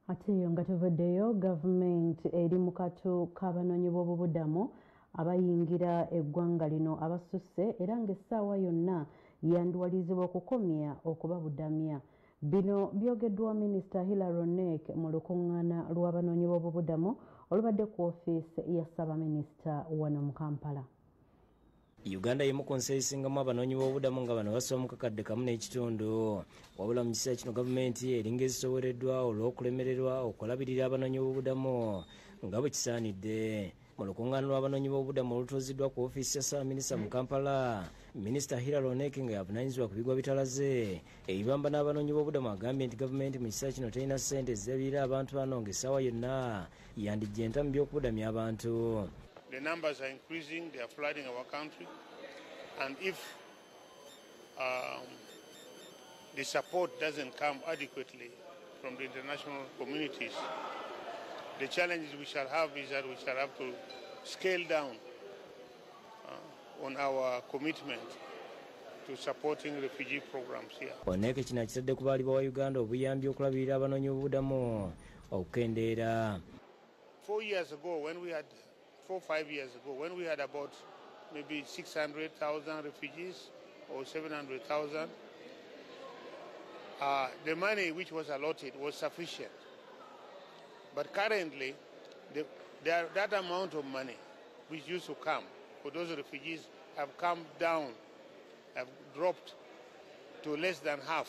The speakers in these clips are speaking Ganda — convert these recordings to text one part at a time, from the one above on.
Ate eyo nga tuvuddeyo, gavumenti eri mu katu k'abanoonyi b'obubudamu abayingira eggwanga lino abasusse, era ng'essaawa yonna yandiwalirizibwa okukomya okubabudamya. Bino byogeddwa Minisita Hillary Onek mu lukungaana lw'abanoonyi b'obubudamu olubadde ku ofiisi ya Ssaabaminisita wano mu Kampala. Uganda y'emu ku nsi ezisingamu abanoonyi b'obubudamu, nga bano basoba mu 1,500. Wabula mu kiseera kino gavumenti eringa ezisoboleddwa olw'okulemererwa okulabirira abanoonyi b'obubudamu nga bwe kisaanidde. Mu lukuŋŋaana lw'abanoonyi b'obubudamu olutuuziddwa ku ofiisi ya Ssaabaminisita mu Kampala, Minisita Hillary Onek, nga yavunaanyizibwa ku bigwa bitalaze ebibamba n'abanoonyi b'obubudamu, agambye nti gavumenti mu kiseera kino terina ssente ezirabirira abantu bano, ng'essaawa yonna yandijja enta mu by'okubudamya abantu. The numbers are increasing, they are flooding our country. And if the support doesn't come adequately from the international communities, the challenge we shall have is that we shall have to scale down on our commitment to supporting refugee programs here. Onek kino akitadde ku baali bawa Uganda obuyambi okulabirira abanoonyi b'obubudamu okukendeera. 4 years ago, when we had, 4, 5 years ago, when we had about maybe 600,000 refugees or 700,000, the money which was allotted was sufficient. But currently, that amount of money which used to come for those refugees have come down, have dropped to less than half.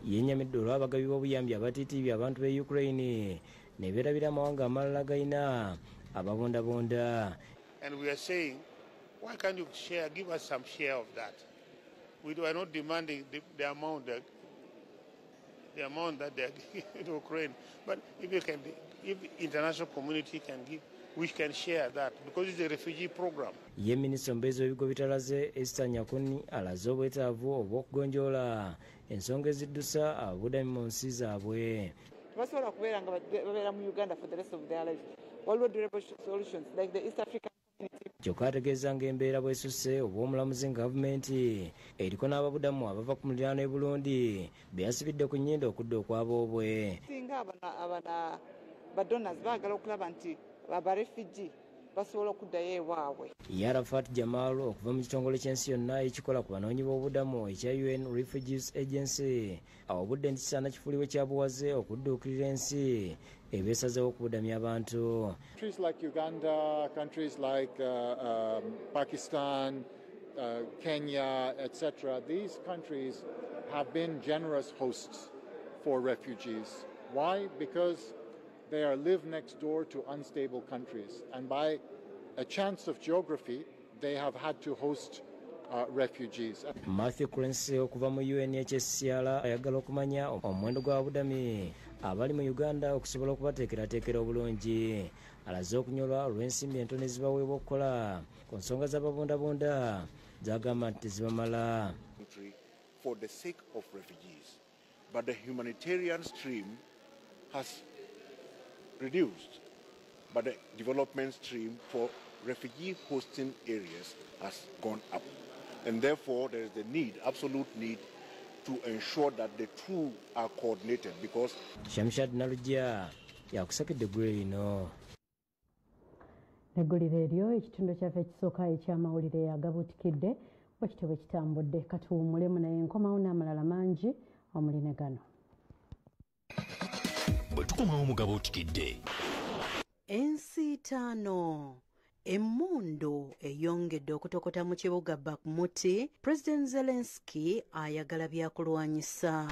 Yennyamidde olw'abagabi b'obuyambi abatiitiibye abantu b'e Ukraine ne beerabira amawanga amalala galina ababundabunda. And we are saying, why can't you share, give us some share of that? We are not demanding the amount that they are giving to Ukraine, but if you can, if the international community can give, we can share that because it's a refugee program. Ye minisita omubeezi w'ebigo bitalaze Esther Nyakuni alaze obwetaavu obw'okugonjoola ensonga eziddusa ababudami mu nsi zaabwe. Tebasobola kubeera nga babeera mu Uganda for the rest of their lives. Waliwo durable solutions like the East African Community. Kyokka ategeeza ng'embeera bw'esusse obw'omulamuzi nga gavumenti eriko n'ababudamu abava ku muliraano e Burundi be yasibidde ku nnyindo okudda okwaboobwe. Singa abana badonors baagala okulaba nti abarefugee basobola okuddayo ewaabwe. Ye Arafat Jamal okuva mu kitongole ky'ensi yonna ekikola ku banoonyi b'obubudamu ekya UN Refugees Agency awabudde nti kisaana kifuulibwe kya buwaze okudduukirira ensi ebeesazeewo okubudamya abantu. Countries like Uganda, countries like Pakistan, Kenya, etc., these countries have been generous hosts for refugees. Why? Because they are live next door to unstable countries. And by a chance of geography, they have had to host refugees. Matthew Crency okuva mu UNHCR ayagala okumanya omuwendo gw'ababudami abali mu Uganda okusobola okubateekerateekera obulungi. Alaze okunyolwa olw'ensimbi entono ezibaweebwa okukola ku nsonga z'ababundabunda, zagamba nti tezibamala. Country for the sake of refugees. But the humanitarian stream has reduced, but the development stream for refugee hosting areas has gone up. And therefore, there is the need, absolute need, to ensure that the two are coordinated because Shamshad Nalujja yakusakidde eggulire lino. Eggulire eryo, ekitundu kyaffe ekisooka ekyamawulire agabuutikidde bwe kityo bwe kitambudde. Katuwummulemu, naye nkomawo n'amalala mangi omuli ne gano. Bwe tukomawo mu gabuutikidde. Ensiitaano emmundu eyongedde okutokota mu kibuga Bakhmut. President Zelenski ayagala byakulwanyisa.